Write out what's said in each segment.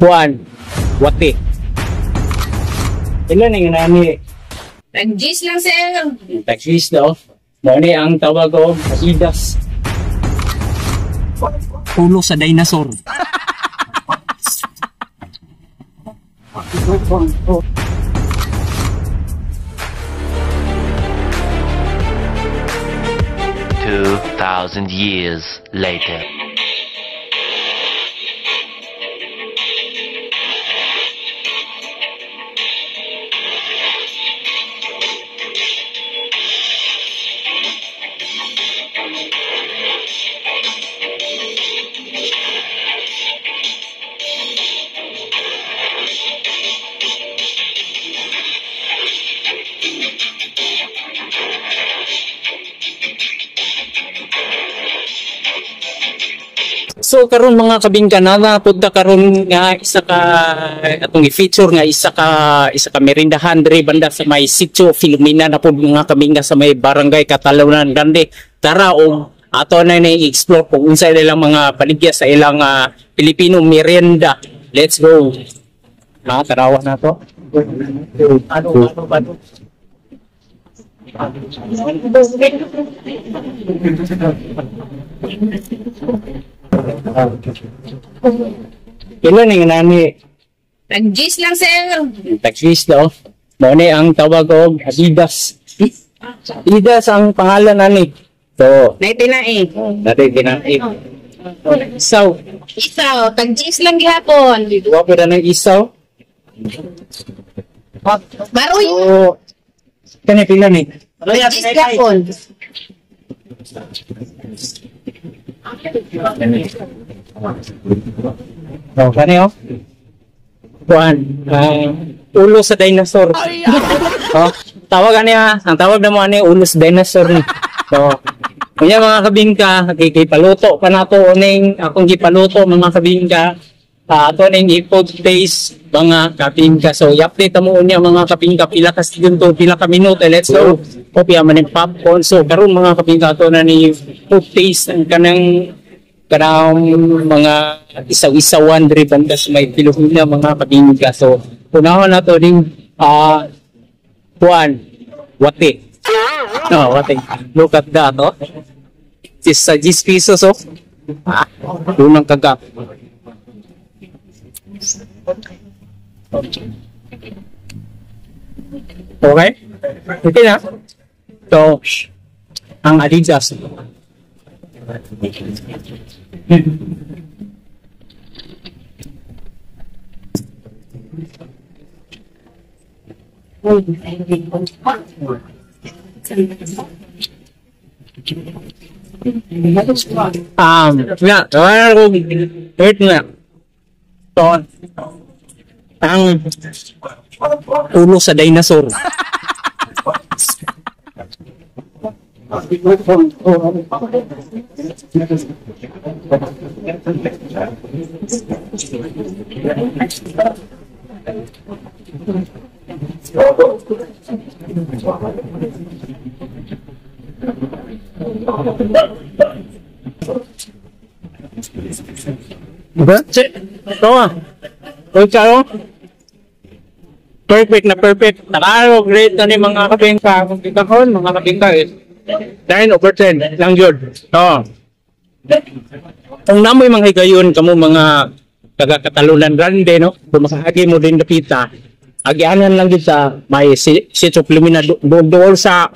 Kuan, wati. Ilan ang nani? Tag-gis lang, sir. Taxis daw. Mao ni ang tawag og Adidas. Ulo sa dinosaur. 2,000 years later. So karon mga kabingka na punta karon nga isa ka atong i-feature nga isa ka merindahan diri banda sa may Sitio Filomena na pud mga kabingka sa may Barangay Catalunan Grande. Tara og ato na ni explore kung unsa ilang mga paligya sa ilang Pilipino merienda. Let's go. Ha, tarawa na to. Ano ano ano? Ilan ang nani? Tag-gis lang, sir. Taxis daw. Mao ni ang tawag og Adidas. Adidas ang pangalan ani. So, 99 eh. dati ginai. Isaw. Isaw, tag-gis lang gihapon. Wa pa na ng isaw. Baroy. So, kani pila ni? Tag-gis gihapon. Oh, kani oh. Kuan, ulo sa dinosaur. Oh, tawag ani ha. Ang tawag na mo ani ulo sa dinosaur ni. So, kunya mga kabingka, kay paluto pa nato ning akong gipaluto mga kabingka. Ato ning i-food taste mga kabingka. So, i-update mo unya mga kabingka pila ka segundo, pila ka minuto. Let's go. Kopya man ning popcorn. So, karon mga kabingka ato na ni food taste ang kanang mga isaw-isawan diri banda sa may Pilipina mga kabingka. So, unahon nato ning kuan, wati. No, wati. Look at that, oh. Sa 10 pesos, oh. Ah, unang kagat. Okay? Okay na. So, ang Adidas. Yeah, wait nga. So, ang ulo sa dinosaur. Ito ah. Ito perfect na perfect. Nakaro grade na ni mga kabingka. Kung kita ko, mga kabingka is 9 over 10 lang yun. So, kung namoy mga higayon kamo mga taga-Catalunan Grande, no? Kung makahagi mo din napita, agianan lang yun sa may Sitio Filomena doon sa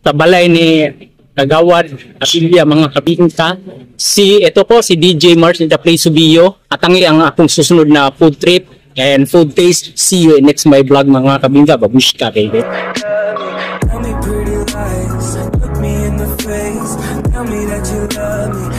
balay ni Kagawad Apilia mga kabingka. Si ito po si DJ Mars in the place Subio at ang akong susunod na food trip and food taste. See you in next my vlog mga kabingka. Babushka baby. Tell me pretty lies, look me in the face, tell me that you love me.